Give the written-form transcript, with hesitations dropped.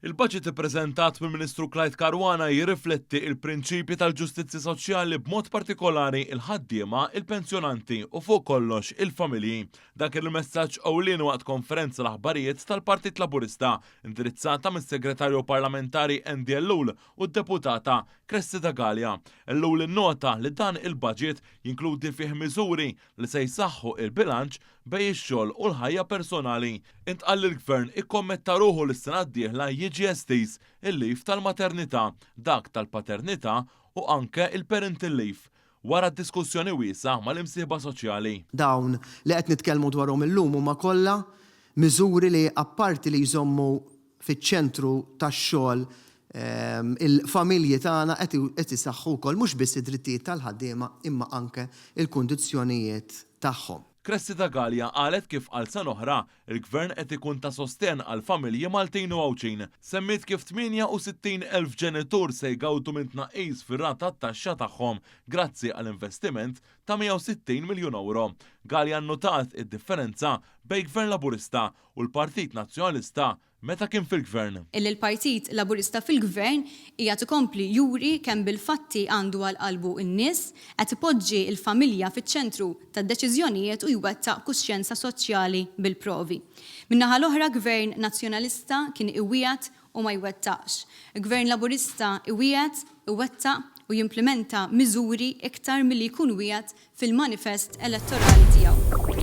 Il-budget ippreżentat mill-Ministru Clyde Caruana jirrifletti il-prinċipji tal-ġustizzja soċjali, b'mod partikolari il-ħaddiema, il-pensjonanti u fuq kollox il-familji. Dak il-messaġġ ewlieni waqt konferenza l-aħbarijiet tal-Partit Laburista indirizzata mis-Segretarju Parlamentari Andy Ellul u d-Deputata Cressida Galea. Ellul innota li dan il-budget jinkludi fih miżuri li se jsaħħu il-bilanċ bejn ix-xogħol u l-ħajja personali. Intqal li l-Gvern ikkommetta ruħu li s-sena d-dieħla jiġi estiż il-leave tal-maternità, dak tal-paternità u anke il-parental leave, wara diskussjoni wiesgħa mal-imsieħba soċjali. Dawn li qed nitkellmu dwarhom illum huma kollha miżuri li, apparti li jżommu fiċ-ċentru tax-xogħol il-familji tagħna, qed isaħħu wkoll mhux biss id-drittijiet tal-ħaddiema imma anke il-kundizzjonijiet tagħhom. Cressida Galea qalet kif għal sena oħra il-Gvern qed ikun ta' sosten għal familji Maltin u Għawdxin. Semmiet kif 68,000 ġenitur se jgawdu minn tnaqqis fir-rata tat-taxxa tagħhom grazzi għal investiment ta' 160 miljun euro. Galea nnotat id-differenza bejn Gvern Laburista u l-Partit Nazzjonalista meta kien fil-Gvern. Illi l-Partit Laburista fil-Gvern qiegħed ikompli juri kemm bil-fatti għandu għal qalbu n-nies, qed ipoġġi l-familja fiċ-ċentru tad-deċiżjonijiet u jwettaq kuxjenza soċjali bil-provi. Min-naħa l-oħra Gvern Nazzjonalista kien iwiegħed u ma jwettaqx. Gvern Laburista iwiegħed, iwettaq u jimplimenta miżuri iktar milli jkun wiegħed fil-manifest elettorali tiegħu.